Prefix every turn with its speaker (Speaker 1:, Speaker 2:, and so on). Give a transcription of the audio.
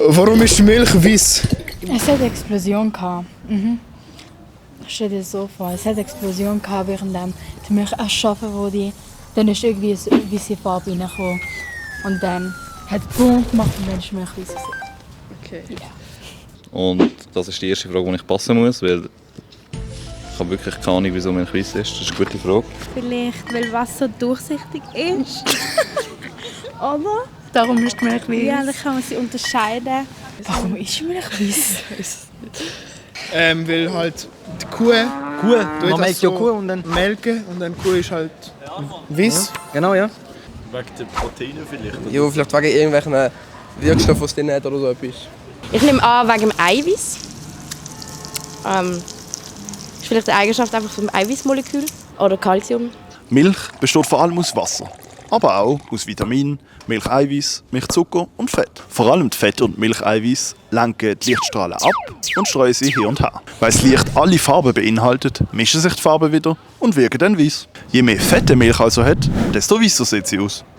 Speaker 1: Warum ist Milch weiß?
Speaker 2: Es hat eine Explosion gehabt. Stell dir das so vor, es hat eine Explosion gehabt, während die Milch erschaffen wurde. Dann ist irgendwie eine weiße Farbe reingekommen. Und dann hat es Boom gemacht und dann ist die Milch weiß gewesen.
Speaker 3: Okay.
Speaker 2: Ja.
Speaker 4: Und das ist die erste Frage, die ich passen muss, weil ich habe wirklich keine Ahnung, wieso Milch weiss ist. Das ist eine gute Frage.
Speaker 5: Vielleicht, weil Wasser durchsichtig ist. Oder?
Speaker 2: Darum ist die Milch weiß.
Speaker 5: Ja, dann kann man sie unterscheiden.
Speaker 2: Warum ist Milch weiß?
Speaker 1: Weil halt die Kuh
Speaker 6: Man melkt ja Kuh und dann...
Speaker 1: melken und dann Kuh ist halt weiß.
Speaker 6: Genau, ja.
Speaker 7: Wegen der Proteine vielleicht?
Speaker 8: Ja, vielleicht wegen irgendwelchen Wirkstoffen, die es drin hat oder so etwas.
Speaker 9: Ich nehme an, wegen dem Eiweiß. Ist vielleicht eine Eigenschaft einfach vom Eiweißmolekül oder Calcium.
Speaker 7: Milch besteht vor allem aus Wasser, aber auch aus Vitaminen, Milcheiweiß, Milchzucker und Fett. Vor allem die Fett- und Milcheiweiß lenken die Lichtstrahlen ab und streuen sie hier und her. Weil das Licht alle Farben beinhaltet, mischen sich die Farben wieder und wirken dann weiß. Je mehr Fett die Milch also hat, desto weißer sieht sie aus.